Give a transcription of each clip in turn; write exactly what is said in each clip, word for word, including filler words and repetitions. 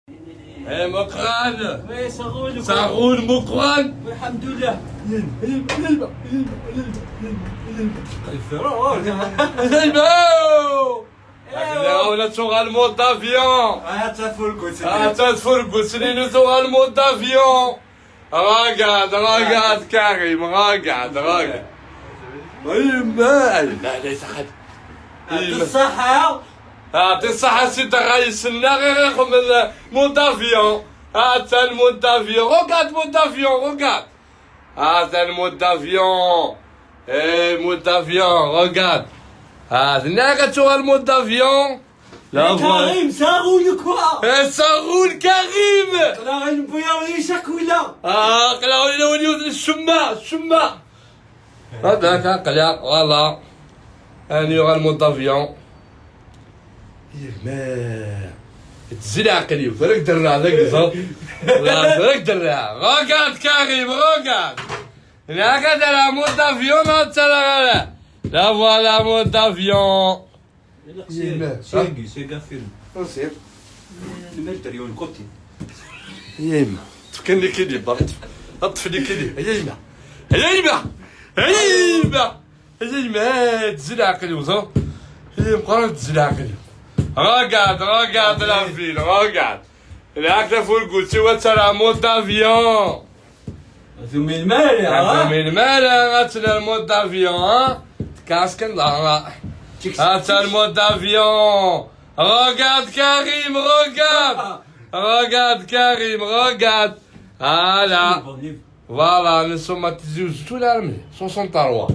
Eh, Meqqran! Oui, ça roule. Ça roule, Meqqran! الحمد لله. Hello! Ula tuɣal mode d'avion! Ah, ça fout le goût. Ah, ça fout le goût, c'est nous tuɣal mode d'avion! Regarde, regarde, Karim, regarde, regarde. Oui, mais, mais, mais, ça الصحة. Ah, t'es ça, c'est de raïs, n'a rien comme le mode d'avion. Ah, t'as le mode d'avion. Regarde, mode d'avion, regarde. Ah, t'as le mode d'avion. Eh, mode d'avion, regarde. Ah, t'es là, tu vois le mode d'avion. Là, voilà. كريم، ça roule quoi؟ Eh, ça roule, Karim. لا، غير نبويا ولي شكولا. Ah, là, on est au niveau de chemin, chemin. Ah, d'accord, voilà. Il y aura le mode d'avion. Mais, تزيد عقلي، فرق درنا، هذاك الزهر. لا، فرق درنا. Regarde, Karim, regarde. Regarde la mode d'avion, là, tu as la, la, voilà, mode d'avion. سياقي، سياقا فيلم. نصير. الملتري والكوتي. يا يما، تفكرني كيدي برك. اطفي لي كيدي. يا يما. يا يما. يا يما. يا يما، تزيد عقلي وزر. يا يما، قررت تزيد عقلي. Regarde, regarde la ville, regarde. Là, t'as fout le goût, tu vois, c'est la mode d'avion. ثم المال، T'as mis le mal, hein, c'est la mode d'avion, hein. Casque, là, là. Ah, c'est le mode d'avion. Regarde, Karim, regarde. Regarde, Karim, regarde. Voilà. Voilà, nous sommes à Tizi Ouzou, tout l'armée. soixante-trois.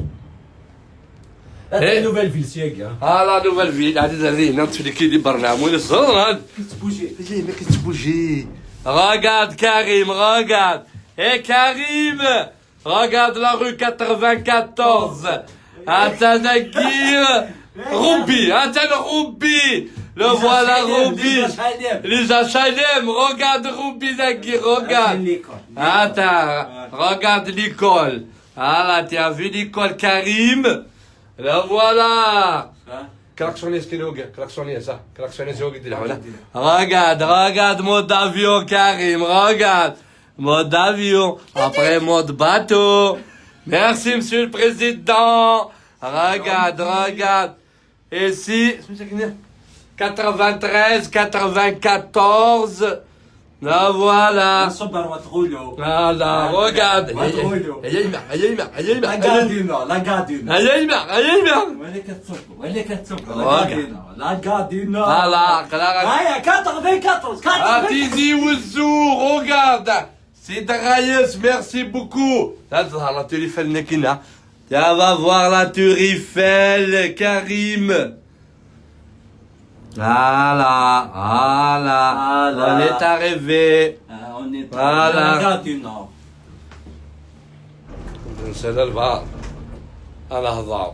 هذه nouvelle ville سياقا. Ah, la nouvelle ville, هذه زرينا، تفلي كي دي برنامج، الزهر. كتبوجي. هي ما كتبوجي. Regarde, Karim, regarde. Eh, Karim, regarde la rue quatre-vingt-quatorze. Attends, Rubi, attends, Rubi. Le voilà, Rubi. Les H L M, regarde Rubi, Zaki, regarde. Attends, regarde l'école. Ah là, tu as vu l'école, Karim? Le voilà. Klaxonnez, c'est le gars. Klaxonnez, ça. Klaxonnez, c'est le gars. Regarde, regarde, mode avion, Karim, regarde. Mode avion, après mode bateau. Merci, monsieur le président. Regarde, regarde. Et si, quatre-vingt-treize, quatre-vingt-quatorze. Là, voilà. نصبر وتقولوا. Voilà, regarde. وتقولوا. Ayayma, ayayma, ayayma. لاكادينا، لاكادينا. Ayayma, ayayma. ولا كتصب، ولا كتصب. Voilà. لاكادينا، لاكادينا. Voilà, Clara. هيا، quatre-vingt-quatorze، quatre-vingt-quatorze. Tizi Ouzou, regarde. C'est Daraïs, merci beaucoup. Là, tu as la tour Eiffel, Nekina. Tu vas voir la tour Eiffel, Karim. Voilà, voilà. Voilà. On est arrivé. آه، on est Voilà. لاكادينا. نسال البعض. انا هضاو.